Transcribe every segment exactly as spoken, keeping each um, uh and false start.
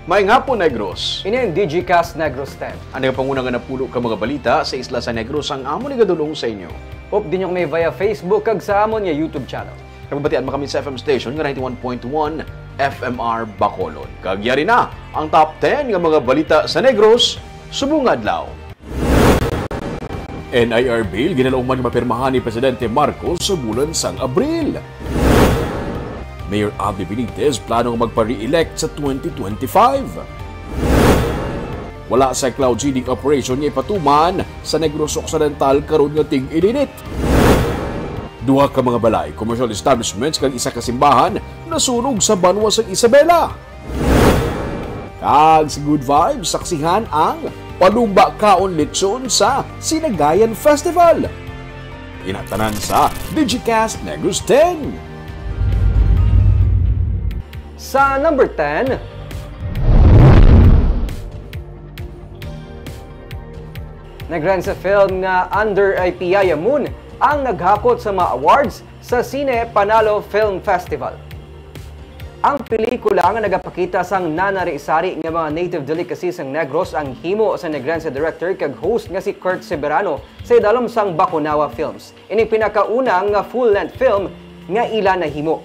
Maayong hapon, Negros. Ini ang Digicast Negros ten. Ang nagapanguna nga napulo ka mga balita sa isla sa Negros ang amon igadulong sa inyo. Updi niyo kami via Facebook kag sa amon nga YouTube channel. Nagabatian man kami sa F M station nga ninety-one point one F M R Bacolod. Kag yari na ang top ten nga mga balita sa Negros subong nga adlaw. N I R bill ginalauman nga mapirmahan ni Presidente Marcos sa bulan sang Abril. Mayor Abby Benitez plano nga magpa-re-elect sa twenty twenty-five. Wala sa cloud seeding operation nga ipatuman sa Negros Occidental karon nga tig-ilinit. Duha ka mga balay, commercial establishments, kag isa ka simbahan nasunog sa banwa sang Isabela. Kag sa Good Vibes, saksihan ang Palumba Kaon Lechon sa Sinagayan Festival. Ina tanan sa Digicast Negros ten. Sa number ten, Negrense film nga Under a Piyaya Moon ang naghakot sa mga awards sa Cine Panalo Film Festival. Ang pelikula nga nagapakita sang nanari-sari nga mga native delicacies sang Negros ang himo sa Negrense director kag host nga si Kurt Severano sa idalom sang Bakunawa Films. Ining pinakauna nga full-length film nga ila nahimo.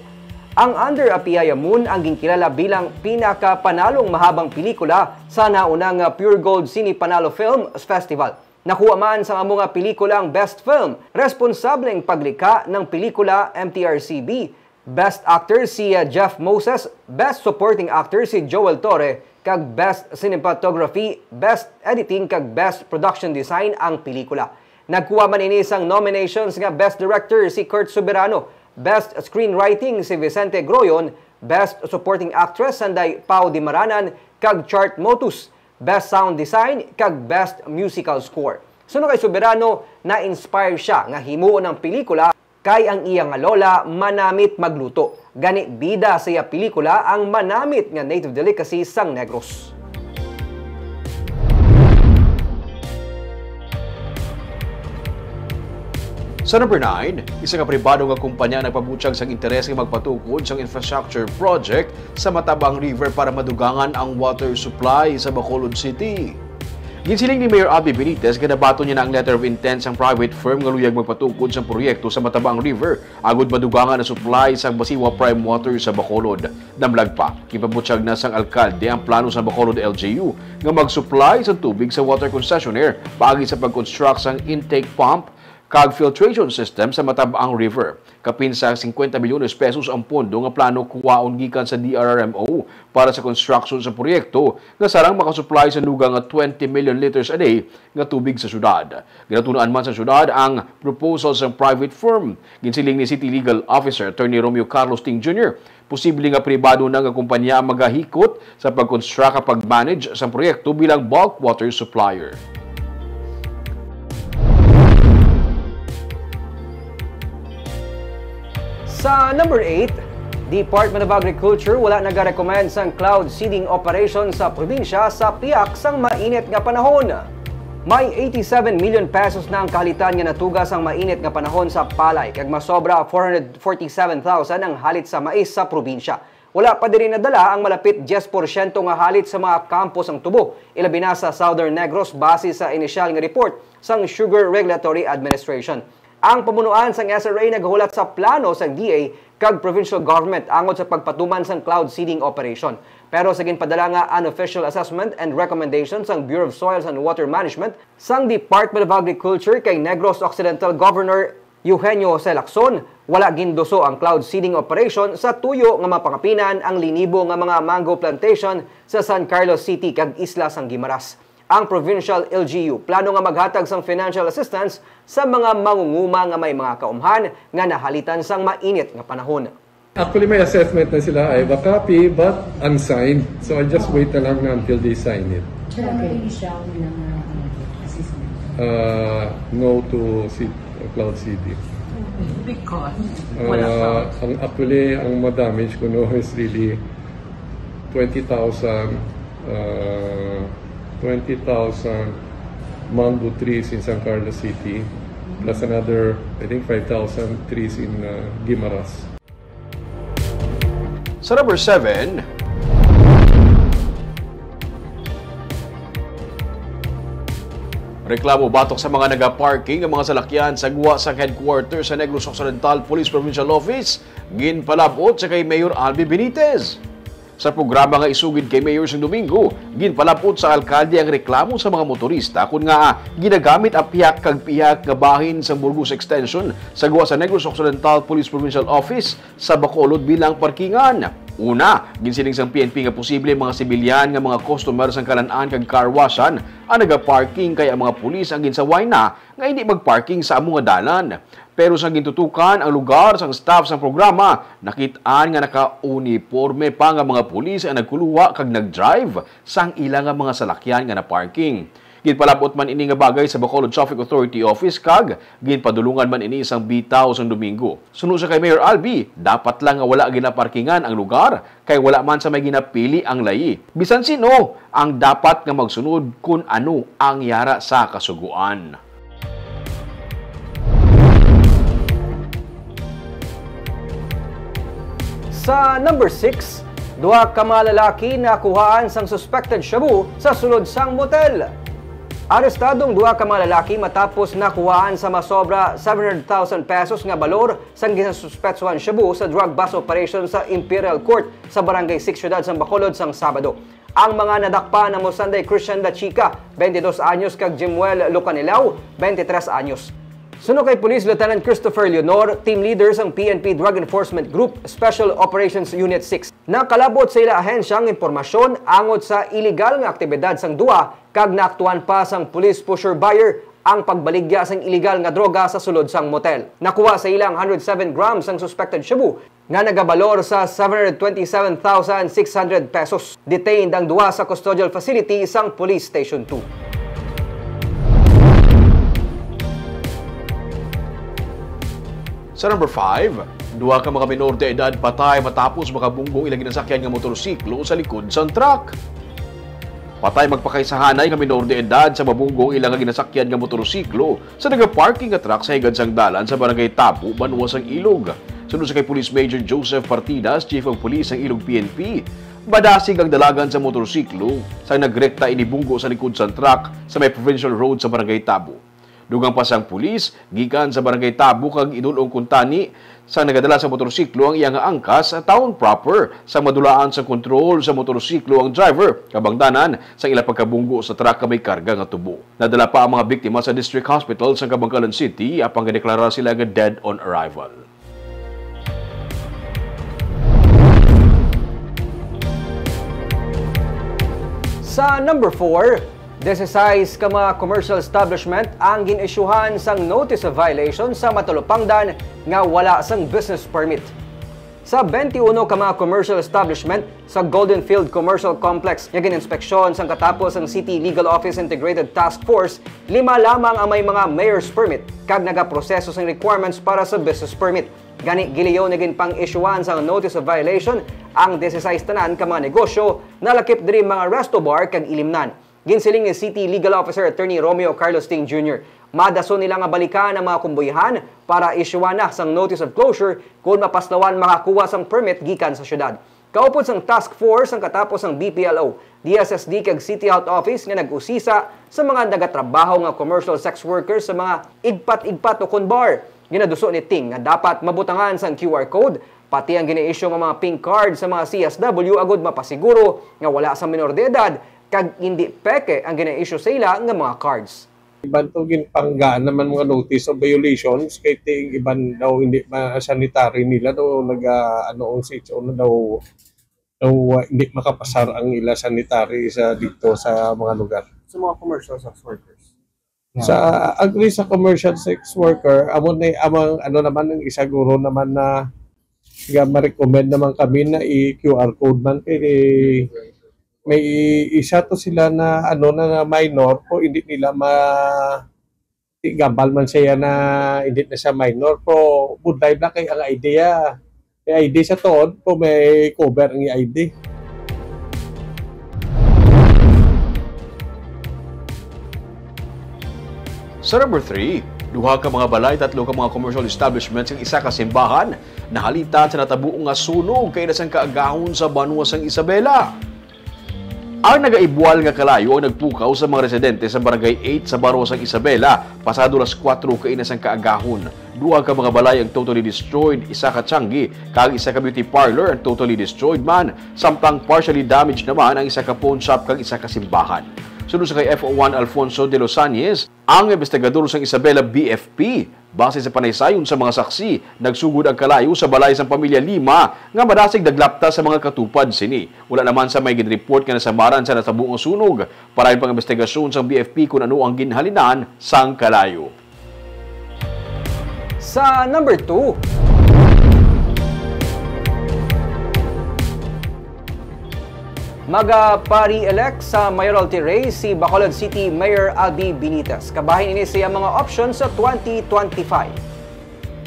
Ang Under a Piyaya Moon ang ginkilala bilang pinakapanalong mahabang pelikula sa nauna nga Pure Gold Cine Panalo Film Festival. Nakuha man sang amo nga pelikula ang Best Film, responsable ang paglikha ng pelikula M T R C B. Best Actor si, uh, Jeff Moses, Best Supporting Actor si Joel Torre, kag Best Cinematography, Best Editing, kag Best Production Design ang pelikula. Nagkuha man ini sang nominations nga Best Director si Kurt Soberano, Best Screenwriting si Vicente Groyon, Best Supporting Actress sanday Pau Dimaranan, kag Chart Motus, Best Sound Design, kag Best Musical Score. Suno kay Soberano, na-inspire siya nga himuon ang pelikula kay ang iya nga lola manamit magluto. Gani, bida sa iya pelikula ang manamit nga native delicacy sang Negros. Sa number nine, isa ka pribado nga kumpanya nagpabutyag sang interes nga magpatukod sang infrastructure project sa Matabang River para madugangan ang water supply sa Bacolod City. Ginsiling ni Mayor Abby Benitez nga nabaton niya na ang letter of intent sang private firm nga luyag magpatukod sang proyekto sa Matabang River agud madugangan ang supply sang Basiwa Prime Water sa Bacolod. Damlag pa, ginpabutyag na sang alkalde ang plano sang Bacolod L G U nga mag-supply sang tubig sa water concessionaire paagi sa pag-construct sang intake pump kag filtration system sa Matabang River. Kapin sa singkwenta milyones pesos ang pondo nga plano kuhaon gikan sa D R R M O para sa construction sa proyekto nga sarang makasupply sa nuga nga twenty million liters a day nga tubig sa syudad. Ginatun-an man sa syudad ang proposal sa private firm. Ginsiling ni City Legal Officer Attorney Romeo Carlos Ting Junior, posible nga pribado na nga kumpanya ang magahikot sa pag-construct kag pag-manage sang proyekto bilang bulk water supplier. Sa number eight, Department of Agriculture wala nagarecommend sang cloud seeding operation sa probinsya sa piak sang mainit nga panahon. May eighty-seven million pesos na ang kahalitan nga natuga sang mainit nga panahon sa palay, kag masobra four hundred forty-seven thousand ang halit sa mais sa probinsya. Wala pa diri nadala ang malapit diyes porsyento nga halit sa mga kampo sang tubo, ilabi na sa Southern Negros, base sa inisyal nga report sang Sugar Regulatory Administration. Ang pamunuan sang S R A nagahulat sa plano sang D A kag provincial government angod sa pagpatuman sang cloud seeding operation. Pero sa ginpadala nga unofficial assessment and recommendation sang Bureau of Soils and Water Management, sang Department of Agriculture kay Negros Occidental Governor Eugenio Jose Lacson, wala ginduso ang cloud seeding operation sa tuyo nga mapangapinan ang linibo nga mga mango plantation sa San Carlos City kag isla sang Guimaras. Ang provincial L G U plano nga maghatag sang financial assistance sa mga mangunguma nga may mga kaumhan nga nahalitan sang mainit nga panahon. Actually, may assessment na sila. I have a copy, but unsigned. So, I'll just wait na lang na until they sign it. Pero ano Okay. yung issue ng, uh, assessment? Uh, no to C-, cloud seeding. Because Uh, wala pa. Ang, actually, ang ma-damage ko, no, is really twenty thousand, uh, twenty thousand mango trees in San Carlos City, plus another, I think, five thousand trees in, uh, Guimaras. Sa number seven, Reklamo batok sa mga nagaparking nga mga salakyan sa gwa sa headquarters sa Negros Occidental Police Provincial Office, ginpalab-ot sa kay Mayor Albi Benitez. Sa programa nga isugid kay Mayor sang Domingo, ginpalab-ot sa alkalde ang reklamo sa mga motorista kun nga ginagamit ang pihak kag pihak nga bahin sang Burgos Extension sa gwa sa Negros Occidental Police Provincial Office sa Bacolod bilang parkingan. Una, ginsiling sang P N P nga posible mga sibilyan nga mga customer sang kalan-an kag car washan ang nagaparking, kay ang mga pulis ang ginsaway na nga hindi magparking sa amo nga dalan. Pero sang gintutukan ang lugar sang staff sang programa, nakit-an nga naka-uniporme pa nga mga pulis ang nagkuluha kag nag-drive sang ila nga mga salakyan nga na-parking. Ginpalab-ot man ini nga bagay sa Bacolod Traffic Authority Office kag ginpadulungan man ini sang bitaw sang Domingo. Suno sa kay Mayor Albi, dapat lang nga wala ginaparkingan ang lugar kay wala man sa may ginapili ang layi. Bisan sino ang dapat nga magsunod kun ano ang yara sa kasugoan. Sa number six, duha ka mga lalaki nakuhaan sang suspected shabu sa sulod sang motel. Arestado ang duha ka mga lalaki matapos nakuhaan sa masobra seven hundred thousand pesos nga balor sang ginasuspetsuhan shabu sa drug bust operation sa Imperial Court sa Barangay six, Siyudad sang Bacolod sang Sabado. Ang mga nadakpan amo sanday Christian Dachica, twenty-dos anyos, kag Jimuel Lucanilao, twenty-tres anyos. Suno kay Police Lieutenant Christopher Leonor, team leader sang P N P Drug Enforcement Group, Special Operations Unit six, nakalab-ot sa ila ahensya ang impormasyon angot sa iligal nga aktibidad sang duha kag naaktuhan pa sang police pusher buyer ang pagbaligya sang iligal nga droga sa sulod sang motel. Nakuha sa ila ang hundred seven grams sang suspected shabu nga nagabalor sa seven hundred twenty-seven thousand six hundred pesos. Detained ang duha sa custodial facility sang Police Station two. Sa number five, duha ka mga minor de edad patay matapos makabunggo ang ilang ginasakyan nga motorsiklo sa likod sang truck. Patay magpakaisahanay nga minor de edad sa mabunggo ang ila nga ginasakyan nga motorsiklo sa nagaparking nga truck sa higad sang dalan sa Barangay Tabo, Banwa sang Ilog. Suno sa kay Police Major Joseph Partidas, Chief of Police sang Ilog P N P, madasig ang dalagan sa motorsiklo sang nagrekta ini bunggo sa likod sang truck sa may Provincial Road sa Barangay Tabo. Dugang pa sang pulis gikan sa Barangay Tabo kag idul-ong kuntani sang nagadala sa motorsiklo ang iya nga angkas sa town proper sang madulaan sa kontrol sa motorsiklo ang driver, kabangdanan sang ila pagkabunggo sa truck nga may karga nga tubo. Nadala pa ang mga biktima sa District Hospital sang Kabankalan City, apang gideklara sila nga dead on arrival. Sa number four, disisais ka mga commercial establishment ang gin-isyuhan sang notice of violation sa Matalupangdan nga wala sang business permit. Sa twenty-uno ka mga commercial establishment sa Golden Field Commercial Complex nga gin-inspeksyon sang katapos ang City Legal Office Integrated Task Force, lima lamang ang may mga mayor's permit kag nagaproseso sing requirements para sa business permit. Gani, gilayon nga ginpang-isyuhan sang notice of violation ang disisais tanan ka mga negosyo, nalakip diri mga resto bar kag ilimnan. Ginsiling ni City Legal Officer Attorney Romeo Carlos Ting Junior, madason nila nga balikan ang mga kumbuyahan para isyuhan na sang notice of closure kon mapaslawan makakuha sang permit gikan sa syudad. Kaupod sang task force ang katapos sang B P L O, D S S D kag City Health Office nga nag-usisa sa mga nagatrabaho nga commercial sex workers sa mga igpat-igpat ukon bar. Ginaduso ni Ting nga dapat mabutangan sang Q R code, pati ang gina-issue nga mga pink card sa mga C S W agud mapasiguro nga wala sang minor de edad kag indi peke ang gina-issue sa ila nga mga cards. Iban to ginpanggaan naman mga notice of violations kay ting iban daw hindi ma-sanitary nila daw nag, ah, ano, ang C H O na daw, daw, ah, hindi makapasar ang ila sanitary sa dito sa mga lugar. Sa mga commercial sex workers. Sa agree sa commercial sex worker, amo na amang ano naman ang isa guro naman na nga ma-recommend naman kami na i-Q R code man kay may isa to sila na ano na, na minor po hindi nila ma Di gambal man siya na hindi na siya minor, pero budlay na kay ang idea. May I D sa tuod, pero may cover ang I D. Sa number three, duha ka mga balay, tatlo ka mga commercial establishments, ug isa ka simbahan nahalitan sa natabo nga sunog kaina sang kaagahon sa banwa sang Isabela. Ang nagaibual nga kalayo ang nagpukaw sa mga residente sa Barangay eight sa Baro sang Isabela pasado las kuwatro kaina sang kaagahon. Duha ka mga balay ang totally destroyed, isa ka tiyanggi kag isa ka beauty parlor ang totally destroyed man, samtang partially damaged naman ang isa ka pawn shop kag isa ka simbahan. Suno sa kay F O one Alfonso de los Angeles, ang investigador sang Isabela B F P, base sa panaysayon sa mga saksi, nagsugod ang kalayo sa balay sang pamilya Lima nga madasig naglapta sa mga katupad sini. Wala naman sa may ginreport nga nasamaran sa natabo nga sunog. Parayon pang investigasyon sang B F P kung ano ang ginhalinan sang kalayo. Sa number two, maga-re-elect sa mayoralty race si Bacolod City Mayor Albi Benitez. Kabahin ini sa iyang mga options sa twenty twenty-five.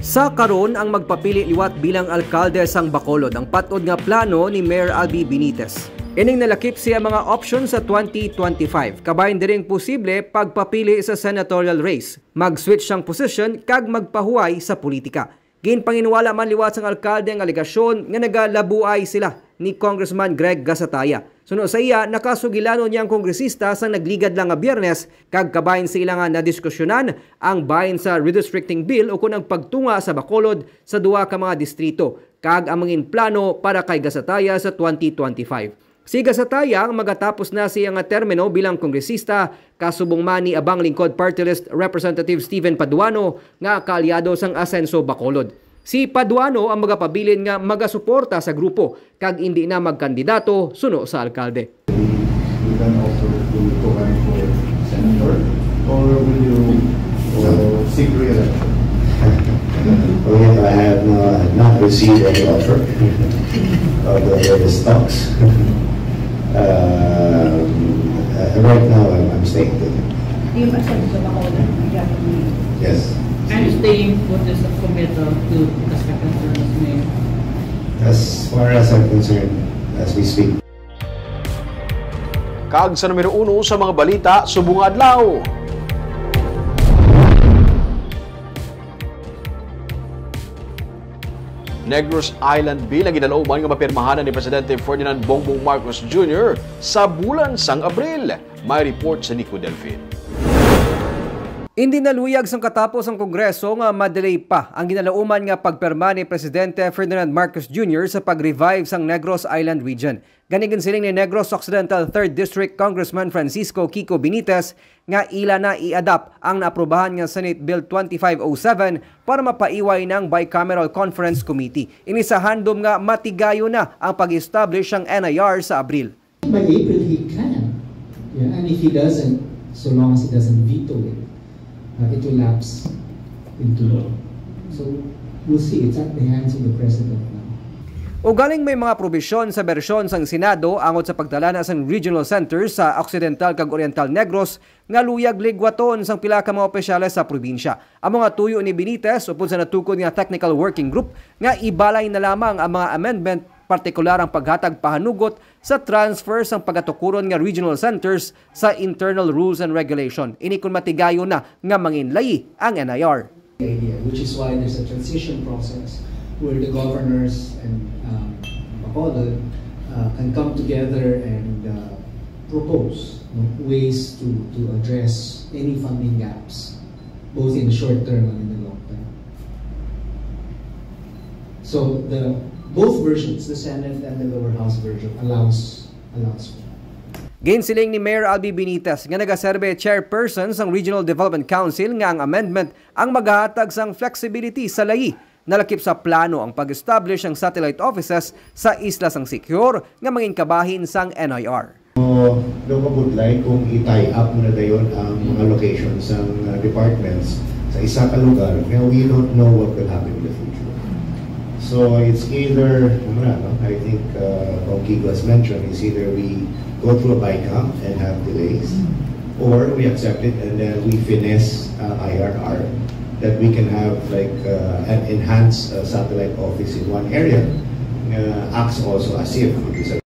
Sa karon, ang magpapili liwat bilang alkalde sang Bacolod ang patod nga plano ni Mayor Albi Benitez. Ining nalakip siya mga option sa twenty twenty-five. Kabahin diri ang posible pagpapili sa senatorial race, mag-switch sang posisyon kag magpahuway sa politika. Ginpanginwala man liwat sang alkalde ang alegasyon nga nagalabuay sila ni Congressman Greg Gasataya. Suno sa iya, nakasugilanon niya ang kongresista sang nagligad lang nga Biyernes, kag kabahin sa ila nga nadiskusyonan ang bahin sa redistricting bill ukon ang pagtunga sa Bacolod sa duha ka mga distrito, kag ang mga ginplano para kay Gasataya sa twenty twenty-five. Si Gasataya ang magatapos na sa iya nga termino bilang kongresista, kasubong man ni Abang Lingkod Party List Representative Steven Paduano nga kaalyado sang Asenso Bacolod. Si Paduano ang magapabilin nga magasuporta sa grupo kag indi na magkandidato suno sa alkalde. You can offer to, to run for senator, or will you, uh, seek re-election? Well, I have no, not received any offer of the various talks. Um, uh, right now, I'm, I'm staying put. Yung asenso ba ko na? Yes. I'm staying put as a committal to the second term as mayor. As far as I'm concerned, as we speak. Kag sa numero uno sa mga balita subong nga adlaw, Negros Island Bill ang ginalauman nga mapirmahan ni Presidente Ferdinand Bongbong Marcos Junior sa bulan sang Abril. May report sa Nico Delfin. Indi naluyag sang katapos ang Kongreso nga ma-delay pa ang ginalauman nga pagpirma ni Presidente Ferdinand Marcos Junior sa pag-revive sang Negros Island Region. Gani ginsiling ni Negros Occidental Third District Congressman Francisco Kiko Benitez nga ila na i-adopt ang naaprubahan nga Senate Bill twenty-five oh seven para mapaiway na ang Bicameral Conference Committee. Ini sa handom nga matigayon na ang pag-establish sang N I R sa Abril. By April, he can. Yeah, and if he doesn't, so long as he doesn't veto it, uh, it will lapse into law. So, we'll see. It's at the hands of the president now. Ugaling may mga probisyon sa bersyon sang Senado angot sa pagdala na sang regional center sa Occidental kag Oriental Negros nga luyag ligwaton sang pila ka mga opisyales sa probinsya. Amo nga tuyo ni Benitez upod sa natukod nga technical working group nga ibalay na lamang ang mga amendment, partikular ang paghatag pahanugot sa transfer sang pagatukuron nga regional centers sa internal rules and regulation. Ini kon matigayon na nga manginlayi ang N I R. Idea, which is why there's a transition process where the governors and, um, Bacolod, uh, can come together and, uh, propose, no, ways to, to address any funding gaps, both in the short term and in the long term. So the, both versions, the Senate and the lower house version, allows, allows for that. Ginsiling ni Mayor Albi Benitez nga nagaserbe chairperson sang Regional Development Council nga ang amendment ang magahatag sang flexibility sa layi. Nalakip sa plano ang pag-establish sang satellite offices sa isla sang Siquijor nga mangin kabahin sang N I R. So, daw mabudlay kung i-tie up mo na dayon ang mga locations sang, uh, departments sa isa ka lugar nga we don't know what will happen in the future. So it's either, ano na, no? I think, uh, Kong Kiko has mentioned, it's either we go through a BICAM and have delays, or we accept it and then we finesse, uh, I R R, that we can have, like, uh, an enhanced, uh, satellite office in one area, uh, acts also as if it is a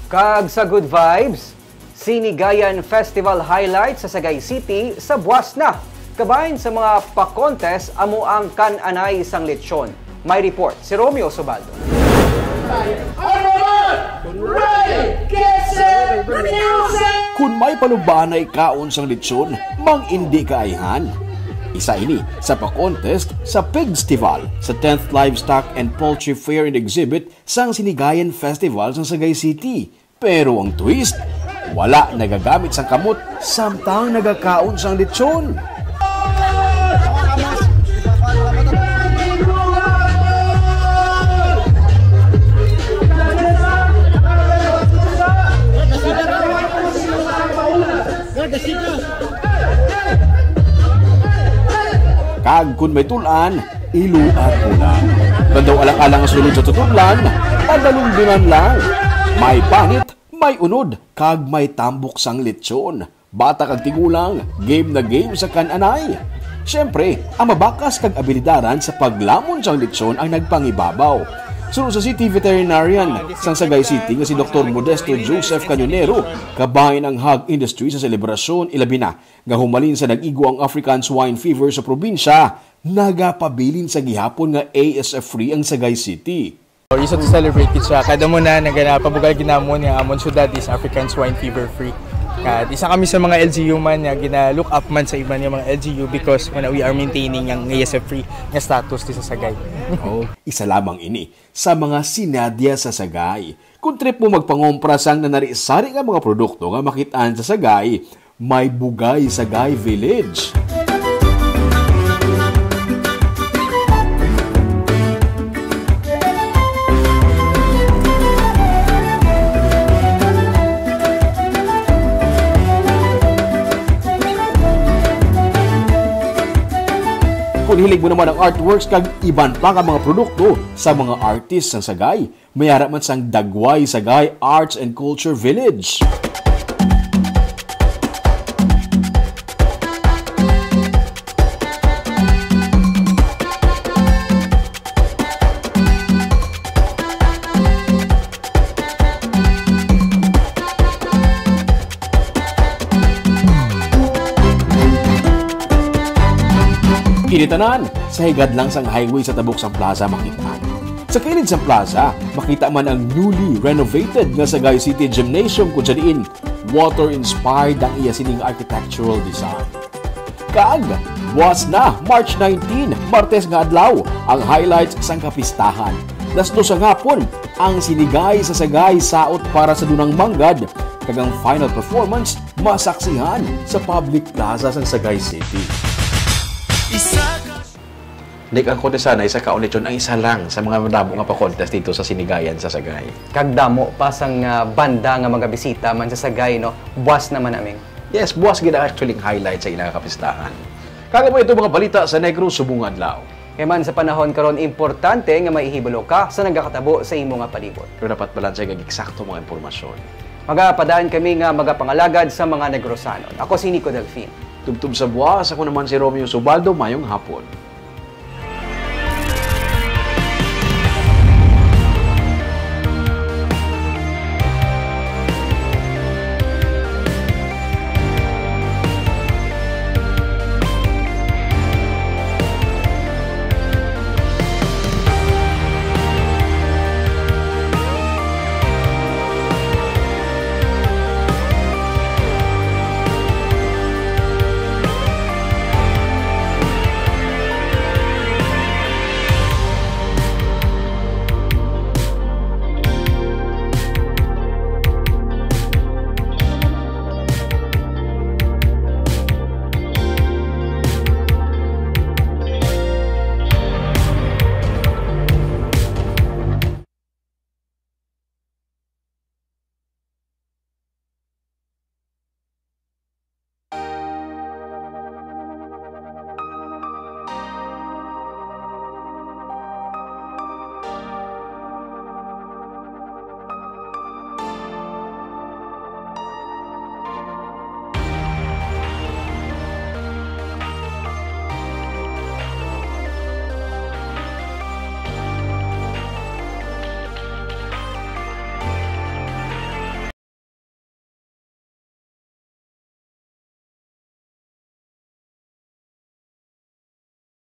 Kag sa good vibes, Sinigayan Festival highlight sa Sagay City sa buwas na. Kabahin sa mga pa-contest amo ang kan-anay sang lechon. May report si Romeo Subaldo. Kung may palubaanay kaon sang lechon, mang-indi kaayhan. Isa ini sa pa-contest sa Pigstival sa tenth Livestock and Poultry Fair and Exhibit sang Sinigayan Festival sa Sagay City. Pero ang twist, wala nagagamit sang kamot samtang nagakaon sang lechon. Kag kun may tul-an, iluat mo lang. Kung daw alang-alang ang sulod sa tutudlan, padalumdunan lang. May panit, may unod, kag may tambok sang lechon. Bata kag tigulang, game na game sa kan-anay. Siyempre, ang mabakas kag abilidaran sa paglamon sang lechon ang nagpangibabaw. Suno sa City Veterinarian sang Sagay City nga si Doktor Modesto Joseph Cañonero, kabahin ang hog industry sa selebrasyon, ilabi na nga humalin sa nag-igo ang African Swine Fever sa probinsya, nagapabilin sa gihapon nga A S F free ang Sagay City. Reason to celebrate it siya. Kada mo na, naganapabugal ginamon nga amon syudad is African Swine Fever free. At isa kami sa mga L G U man nga gina-look up man sa iban nga mga L G U because when we are maintaining ang A S F free nga status di sa Sagay. Oh, isa lamang ini sa mga sinadya sa Sagay. Kung trip mo magpangompra sang nanari-sari nga mga produkto nga makit-an sa Sagay, may Bugay Sagay Village. Kung hilig mo naman ang artworks kag iban pa nga mga produkto sa mga artist sang Sagay, may ara man sang Dagway Sagay Arts and Culture Village. Ini tanan sa higad lang sang highway sa tabok sang plaza makit-an. Sa kilid sang plaza, makita man ang newly renovated nga Sagay City Gymnasium, kung sa diin water-inspired ang iya sining architectural design. Kag buwas na, March nineteen, Martes nga adlaw, ang highlights sang kapistahan. Las dos sang hapon, ang Sinigay sa Sagay saot para sa dunang manggad, kag ang final performance masaksihan sa public plaza sang Sagay City. Nik, ang contest sana isa ka lechon ang isa lang sa mga madamo nga pa-contest dito sa Sinigayan sa Sagay. Kag damo pa sang ah, banda nga mga bisita man sa Sagay, no? Buwas naman aming. Yes, buwas gid ang actually highlight sa ilang kapistahan. Kag amo ito mga balita sa Negros subong adlaw. Kay man sa panahon karon importante nga maihibalo ka sa nagakatabo sa imo nga palibot. Pero dapat balansay kag eksakto mga impormasyon. Magapadaan kami nga magapangalagad sa mga Negrosanon. Ako si Nico Delfin. Tubtob sa buwas, ako naman si Romeo Subaldo. Mayong hapon.